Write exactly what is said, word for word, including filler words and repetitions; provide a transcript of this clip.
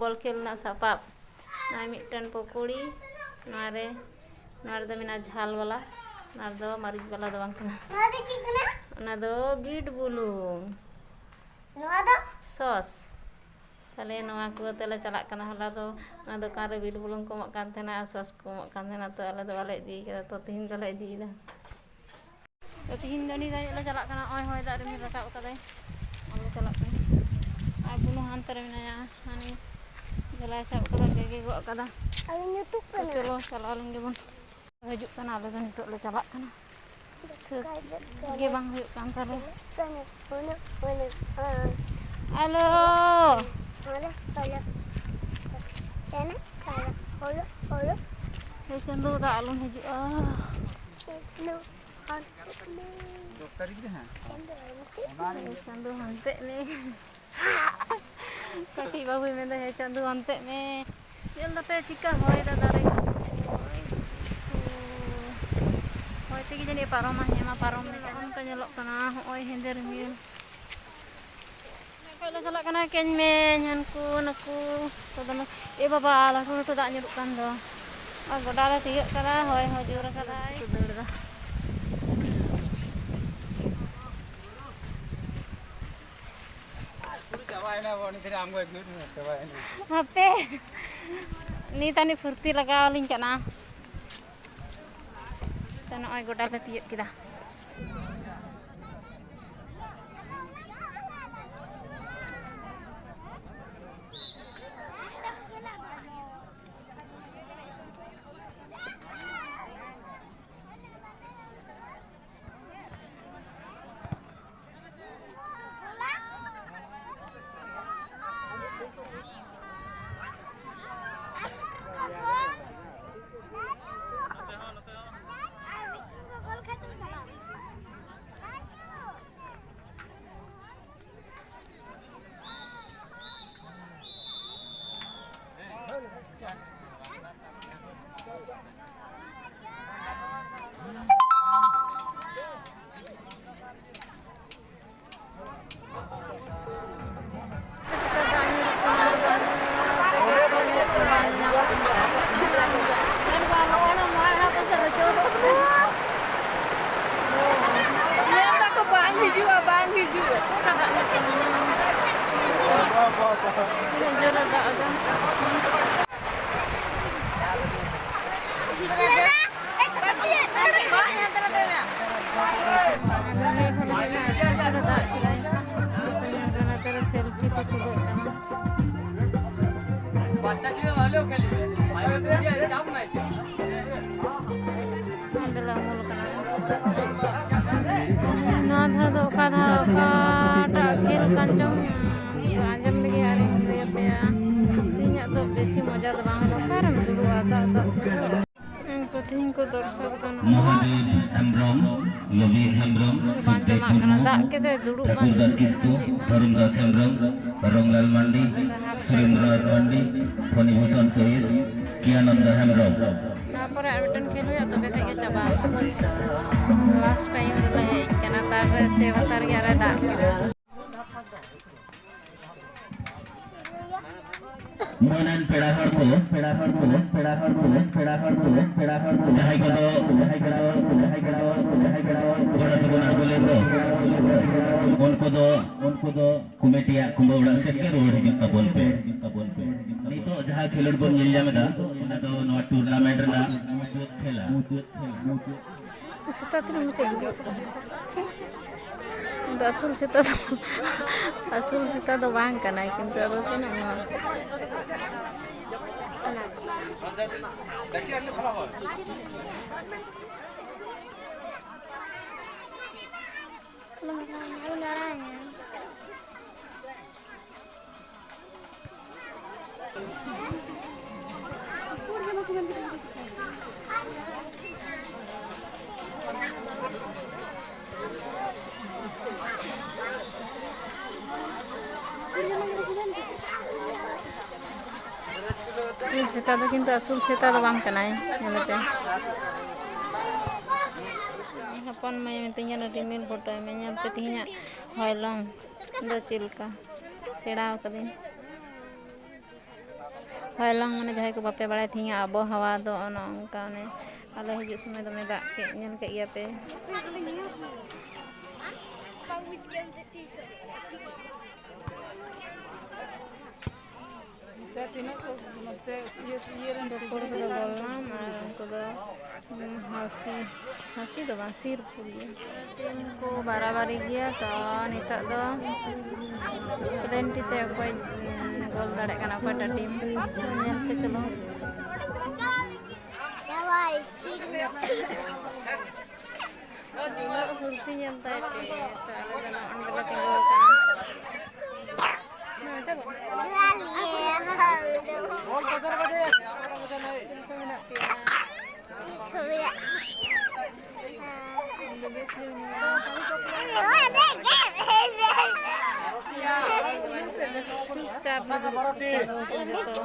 ᱵᱚᱞ ᱠᱷᱮᱞ ᱨᱮᱱᱟᱜ ᱥᱟᱯᱟᱵ᱾ ᱱᱚᱜᱼᱚᱭ ᱢᱤᱫᱴᱮᱱ ᱯᱚᱠᱚᱲᱤ, ᱱᱚᱣᱟ ᱨᱮ, ᱱᱚᱣᱟ ᱨᱮᱫᱚ ᱢᱮᱱᱟᱜᱼᱟ ᱡᱷᱟᱞ ᱵᱟᱞᱟ, ᱱᱚᱣᱟ ᱨᱮᱫᱚ ᱢᱟᱹᱨᱤᱪ ᱵᱟᱞᱟ ᱫᱚ ᱵᱟᱝ ᱠᱟᱱᱟ᱾ ᱱᱚᱣᱟ ᱫᱚ ᱪᱮᱫ ᱠᱟᱱᱟ? ᱚᱱᱟ ᱫᱚ ᱵᱤᱴ ᱵᱩᱞᱩᱝ᱾ ᱱᱚᱣᱟ ᱫᱚ? ᱥᱚᱥ᱾ ᱛᱟᱦᱞᱮ ᱱᱚᱣᱟ ᱠᱚ ᱟᱛᱮ ᱞᱮ ᱪᱟᱞᱟᱜ ᱠᱟᱱᱟ᱾ ᱦᱚᱞᱟ ᱫᱚ ᱚᱱᱟ ᱫᱚᱠᱟᱱ ᱨᱮ ᱵᱤᱴ ᱵᱩᱞᱩᱝ ᱠᱚ ᱮᱢᱚᱜ ᱠᱟᱱ ᱛᱟᱦᱮᱱᱟ ᱟᱨ ᱥᱚᱥ ᱠᱚ ᱮᱢᱚᱜ ᱠᱟᱱ ᱛᱟᱦᱮᱱᱟ, ᱛᱚ ᱟᱞᱮ ᱫᱚ ᱵᱟᱞᱮ ᱤᱫᱤ ᱠᱟᱫᱟ, ᱛᱚ ᱛᱮᱦᱮᱧ ᱫᱚᱞᱮ ᱤᱫᱤᱭᱮᱫᱟ᱾ ᱛᱚ ᱛᱮᱦᱮᱧ ᱫᱚ ᱱᱤᱭᱟᱹ ᱫᱷᱟᱣ ᱧᱚᱜ ᱞᱮ ᱪᱟᱞᱟᱜ ᱠᱟᱱᱟ᱾ ᱱᱚᱜᱼᱚᱭ ᱦᱚᱭ ᱫᱟᱜ ᱨᱤᱢᱤᱞ ᱨᱟᱠᱟᱵ ᱠᱟᱫᱟᱭ, ᱟᱨ ᱞᱮ ᱪᱟᱞᱟᱜ ᱠᱟᱱᱟ᱾ ᱟᱨ ᱵᱩᱱᱩ ᱦᱟᱱᱛᱮ ᱨᱮ ᱢᱮᱱᱟᱭᱟ, ᱦᱟᱱᱮ ᱡᱷᱚᱞᱟᱭ ᱥᱟᱵ ᱠᱟᱫᱟ, ᱵᱮᱜᱽ ᱮ ᱜᱚᱜ ᱠᱟᱫᱟ᱾ ᱟᱫᱚ ᱧᱩᱛᱩᱜ ᱛᱚ ᱠᱟᱱᱟ᱾ ᱪᱚᱞᱚ ᱪᱟᱞᱟᱣ ᱞᱮᱱ ᱜᱮᱵᱚᱱ᱾ ᱦᱤᱡᱩᱜ ᱠᱟᱱᱟ, ᱟᱞᱮ ᱫᱚ ᱱᱤᱛᱚᱜ ᱞᱮ ᱪᱟᱞᱟᱜ ᱠᱟᱱᱟ᱾ ᱥᱟᱹᱛ ᱜᱮ ᱵᱟᱝ ᱦᱩᱭᱩᱜ ᱠᱟᱱ ᱛᱟᱞᱮ᱾ ᱦᱚᱞᱚ, ᱦᱚᱞᱚ, ᱦᱚᱞᱚ᱾ ᱟᱞᱚ᱾ ᱦᱚᱞᱚ, ᱦᱚᱞᱚ᱾ ᱦᱚᱞᱚ, ᱦᱚᱞᱚ᱾ ᱦᱮ ᱪᱟᱸᱫᱳ, ᱫᱟᱜ ᱟᱞᱚᱢ ᱦᱤᱡᱩᱜᱼᱟ᱾ ᱪᱟᱸᱫᱳ, ᱦᱟᱱᱛᱮ ᱢᱮ᱾ ᱫᱚᱥ ᱛᱟᱹᱨᱤᱠᱷ ᱨᱮ ᱦᱟᱸᱜ᱾ ᱪᱟᱸᱫᱳ, ᱦᱟᱱᱛᱮ ᱢᱮ᱾ ᱦᱮ ᱪᱟᱸᱫᱳ, ᱦᱟᱱᱛᱮ ᱢᱮ᱾ ᱠᱟᱹᱴᱤᱡ ᱵᱟᱹᱵᱩᱭ ᱢᱮᱱᱫᱟ, "ᱦᱮ ᱪᱟᱸᱫᱳ, ᱦᱟᱱᱛᱮᱜ ᱢᱮ᱾" ᱧᱮᱞ ᱫᱟᱯᱮ ᱪᱤᱠᱟ ᱦᱚᱭ ᱫᱟ ᱫᱟᱨᱮ ᱠᱚ? ᱦᱚᱭ ᱛᱮᱜᱮ ᱡᱟᱹᱱᱤᱡ ᱯᱟᱨᱚᱢᱟ᱾ ᱦᱮᱸ ᱢᱟ ᱯᱟᱨᱚᱢ ᱢᱮ᱾ ᱚᱱᱠᱟ ᱧᱮᱞᱚᱜ ᱠᱟᱱᱟ, ᱦᱚᱸᱜᱼᱚᱭ ᱦᱮᱸᱫᱮ ᱨᱤᱢᱤᱞ᱾ ᱠᱷᱚᱡ ᱞᱮ ᱪᱟᱞᱟᱜ ᱠᱟᱱᱟ ᱠᱮᱧ ᱢᱮᱧ, ᱦᱟᱱᱠᱩ ᱱᱩᱠᱩ ᱠᱚ ᱫᱚᱢᱮ᱾ ᱮ ᱵᱟᱵᱟ, ᱞᱟᱹᱴᱩ ᱞᱟᱹᱴᱩ ᱫᱟᱜ ᱧᱩᱨᱩᱜ ᱠᱟᱱ ᱫᱚ᱾ ᱟᱨ ᱜᱚᱰᱟ ᱞᱮ ᱛᱤᱭᱳᱜ ᱠᱟᱫᱟ, ᱦᱚᱭ ᱦᱚᱸ ᱡᱳᱨ ᱠᱟᱫᱟᱭ᱾ ᱠᱚ ᱫᱟᱹᱲ ᱫᱟ᱾ ᱯᱩᱨᱟᱹ ᱪᱟᱵᱟᱭᱮᱱᱟ ᱵᱚ, ᱩᱱᱤ ᱫᱷᱟᱨᱮ ᱟᱢ ᱜᱚᱡ ᱜᱩᱨ ᱢᱮ, ᱪᱟᱵᱟᱭᱮᱱᱟ᱾ ᱦᱟᱯᱮ, ᱱᱤᱛ ᱟᱹᱱᱤᱡ ᱯᱷᱩᱨᱛᱤ ᱞᱟᱜᱟᱣ ᱟᱹᱞᱤᱧ ᱠᱟᱱᱟ᱾ ᱛᱚ, ᱱᱚᱜᱼᱚᱭ ᱜᱚᱰᱟ ᱞᱮ ᱛᱤᱭᱳᱜ ᱠᱮᱫᱟ᱾ ᱚᱸᱰᱮ ᱞᱮ ᱩᱢᱩᱞ ᱠᱟᱱᱟ᱾ ᱱᱚᱣᱟ ᱫᱷᱟᱣ ᱫᱚ ᱚᱠᱟ ᱫᱷᱟᱣ ᱚᱠᱟᱴᱟᱜ ᱠᱷᱮᱞ ᱠᱟᱱ ᱪᱚᱝ, ᱟᱸᱡᱚᱢ ᱞᱟᱹᱜᱤᱫ ᱟᱨᱤᱧ ᱞᱟᱹᱭ ᱟᱯᱮᱭᱟ᱾ ᱛᱮᱦᱮᱧᱟᱜ ᱫᱚ ᱵᱮᱥᱤ ᱢᱚᱡᱟ ᱫᱚ ᱵᱟᱝ ᱦᱩᱭᱩᱜᱼᱟ, ᱚᱠᱟᱨᱮᱢ ᱫᱩᱲᱩᱵᱼᱟ ᱫᱟᱜ ᱫᱟᱜ ᱛᱮᱫᱚ᱾ ᱩᱱᱠᱩ ᱛᱮᱦᱮᱧ ᱠᱚ ᱫᱚᱨᱥᱚᱠ ᱫᱚ ᱱᱚᱣᱟ ᱢᱚᱦᱟᱫᱮᱵ ᱦᱮᱢᱵᱨᱚᱢ, ᱞᱚᱵᱤᱨ ᱦᱮᱢᱵᱨᱚᱢ, ᱵᱟᱝ ᱥᱩᱠᱫᱮᱵ ᱡᱚᱢᱟᱜ ᱠᱟᱱᱟ, ᱢᱩᱨᱢᱩ, ᱫᱟᱜ ᱠᱮᱫᱟᱭ, ᱫᱩᱲᱩᱵ ᱵᱟᱝ ᱴᱷᱟᱹᱠᱩᱨ ᱫᱟᱥ ᱡᱩᱛᱩᱜ ᱠᱟᱱᱟ, ᱠᱤᱥᱠᱩ, ᱪᱮᱫ ᱵᱟᱝ᱾ ᱫᱷᱚᱨᱚᱢ ᱫᱟᱥ ᱦᱮᱢᱵᱨᱚᱢ, ᱨᱚᱝᱞᱟᱞ ᱢᱟᱱᱰᱤ, ᱚᱱᱠᱟ ᱦᱟᱯ ᱥᱩᱨᱮᱱᱫᱨᱚ ᱴᱟᱭᱤᱢ ᱨᱮ᱾ ᱢᱟᱱᱰᱤ, ᱯᱷᱚᱱᱤ ᱵᱷᱩᱥᱚᱱ ᱥᱚᱦᱤᱫ, ᱠᱤᱭᱟᱱᱚᱱᱫᱚ ᱦᱮᱢᱵᱨᱚᱢ᱾ ᱱᱚᱣᱟ ᱯᱚᱨᱮ ᱟᱨ ᱢᱤᱫᱴᱮᱱ ᱠᱷᱮᱞ ᱦᱩᱭᱩᱜᱼᱟ, ᱛᱚᱵᱮ ᱠᱷᱟᱡ ᱜᱮ ᱪᱟᱵᱟᱜᱼᱟ᱾ ᱞᱟᱥᱴ ᱴᱟᱭᱤᱢ ᱨᱮᱞᱮ ᱦᱮᱡ ᱠᱟᱱᱟ, ᱛᱟᱨ ᱨᱮ ᱥᱮ ᱵᱟᱛᱟᱨ ᱜᱮ ᱟᱨᱮ ᱫᱟᱜ ᱠᱮᱫᱟ᱾ ᱢᱟᱹᱱᱟᱱ ᱯᱮᱲᱟ ᱦᱚᱲ ᱠᱚ, ᱯᱮᱲᱟ ᱦᱚᱲ ᱠᱚ, ᱯᱮᱲᱟ ᱦᱚᱲ ᱠᱚ, ᱯᱮᱲᱟ ᱦᱚᱲ ᱠᱚ, ᱯᱮᱲᱟ ᱦᱚᱲ ᱠᱚ, ᱡᱟᱦᱟᱸᱭ ᱠᱚᱫᱚ, ᱡᱟᱦᱟᱸᱭ ᱠᱚᱫᱚ, ᱡᱟᱦᱟᱸᱭ ᱠᱚᱫᱚ, ᱡᱟᱦᱟᱸᱭ ᱠᱚᱫᱚ ᱜᱚᱲᱚ ᱛᱮᱵᱚᱱ ᱟᱬᱜᱚ ᱞᱮᱱ ᱫᱚ, ᱩᱱᱠᱩ ᱫᱚ, ᱩᱱᱠᱩ ᱫᱚ ᱠᱚᱢᱤᱴᱤᱭᱟᱜ ᱠᱩᱢᱵᱟᱹ ᱚᱲᱟᱜ ᱥᱮᱫ ᱜᱮ ᱨᱩᱣᱟᱹᱲ ᱦᱤᱡᱩᱜ ᱛᱟᱵᱚᱱ ᱯᱮ᱾ ᱱᱤᱛᱚᱜ ᱡᱟᱦᱟᱸ ᱠᱷᱮᱞᱳᱰ ᱵᱚᱱ ᱧᱮᱞ ᱧᱟᱢ ᱮᱫᱟ, ᱚᱱᱟ ᱫᱚ ᱱᱚᱣᱟ ᱴᱩᱨᱱᱟᱢᱮᱱᱴ ᱨᱮᱱᱟᱜ ᱢᱩᱪᱟᱹᱫ ᱠᱷᱮᱞᱟ᱾ ᱥᱮᱛᱟ ᱛᱤᱱᱟᱹᱜ ᱢᱚᱡᱽ ᱮ ᱫᱩᱲᱩᱵ ᱠᱟᱱᱟ᱾ ᱩᱱᱤ ᱫᱚ ᱟᱹᱥᱩᱞ ᱥᱮᱛᱟ ᱫᱚ, ᱟᱹᱥᱩᱞ ᱥᱮᱛᱟ ᱫᱚ ᱵᱟᱝ ᱠᱟᱱᱟᱭ, ᱠᱤᱱᱛᱩ ᱟᱫᱚ ᱛᱤᱱᱟᱹᱜ ᱢᱚᱡᱽ᱾ ᱩᱱᱤ ᱥᱮᱛᱟ ᱫᱚ ᱠᱤᱱᱛᱩ ᱟᱹᱥᱩᱞ ᱥᱮᱛᱟ ᱫᱚ ᱵᱟᱝ ᱠᱟᱱᱟᱭ, ᱧᱮᱞᱮᱯᱮ᱾ ᱦᱚᱯᱚᱱ ᱢᱟᱭ ᱢᱤᱛᱟᱹᱧ ᱠᱟᱱᱟ, "ᱨᱤᱢᱤᱞ ᱯᱷᱳᱴᱳᱭ ᱢᱮ, ᱧᱮᱞ ᱯᱮ ᱛᱮᱦᱮᱧᱟᱜ ᱦᱚᱭᱞᱚᱝ ᱫᱚ ᱪᱮᱫ ᱞᱮᱠᱟ?" ᱥᱮᱬᱟ ᱟᱠᱟᱫᱟᱹᱧ᱾ ᱦᱚᱭᱞᱚᱝ ᱢᱟᱱᱮ ᱡᱟᱦᱟᱸᱭ ᱠᱚ ᱵᱟᱯᱮ ᱵᱟᱲᱟᱭ, ᱛᱮᱦᱮᱧᱟᱜ ᱟᱵᱚᱦᱟᱣᱟ ᱫᱚ ᱚᱱᱮ ᱚᱱᱠᱟ, ᱚᱱᱮ ᱟᱞᱮ ᱦᱤᱡᱩᱜ ᱥᱚᱢᱚᱭ ᱫᱚᱢᱮ ᱫᱟᱜ ᱠᱮᱫ, ᱧᱮᱞ ᱠᱮᱫ ᱜᱮᱭᱟ ᱯᱮ᱾ ᱛᱤᱱᱟᱹᱜ ᱠᱚ ᱱᱚᱛᱮ ᱤᱭᱟᱹ, ᱤᱭᱟᱹ ᱨᱮᱱ ᱨᱚᱯᱚᱲ ᱠᱚᱫᱚ ᱵᱚᱞᱞᱟᱢ ᱟᱨ ᱩᱱᱠᱩ ᱫᱚ, ᱩᱸ, ᱦᱟᱹᱥᱤ, ᱦᱟᱹᱥᱤ ᱫᱚ ᱵᱟᱝ, ᱥᱤᱨ ᱠᱚ ᱜᱮ᱾ ᱴᱤᱢ ᱠᱚ ᱵᱟᱨᱟᱵᱟᱨᱤ ᱜᱮᱭᱟ, ᱛᱚ ᱱᱤᱛᱚᱜ ᱫᱚ ᱯᱮᱱᱟᱞᱴᱤ ᱛᱮ ᱚᱠᱚᱭ, ᱩᱸ, ᱜᱳᱞ ᱫᱟᱲᱮᱭᱟᱜ ᱠᱟᱱᱟ, ᱚᱠᱚᱭᱴᱟᱜ ᱴᱤᱢ, ᱧᱮᱞ ᱯᱮ ᱪᱚᱞᱚ᱾ ᱩᱱᱟᱹᱜ ᱯᱷᱩᱨᱛᱤ ᱧᱮᱞ ᱛᱟᱭ ᱯᱮ, ᱛᱚ ᱟᱞᱮ ᱫᱚ ᱱᱚᱜᱼᱚ ᱱᱚᱸᱰᱮ ᱞᱮ ᱛᱤᱸᱜᱩ ᱟᱠᱟᱱᱟ᱾ ᱪᱮᱫ ᱞᱮᱠᱟ ᱢᱮᱱᱟᱜ ᱯᱮᱭᱟ? ᱤᱧ ᱫᱚ ᱵᱮᱥ ᱜᱮ ᱢᱤᱱᱟᱹᱧᱟ᱾ ᱪᱩᱯᱪᱟᱯ ᱫᱩᱲᱩᱵ ᱠᱟᱛᱮ ᱫᱚ ᱡᱚᱛᱚ᱾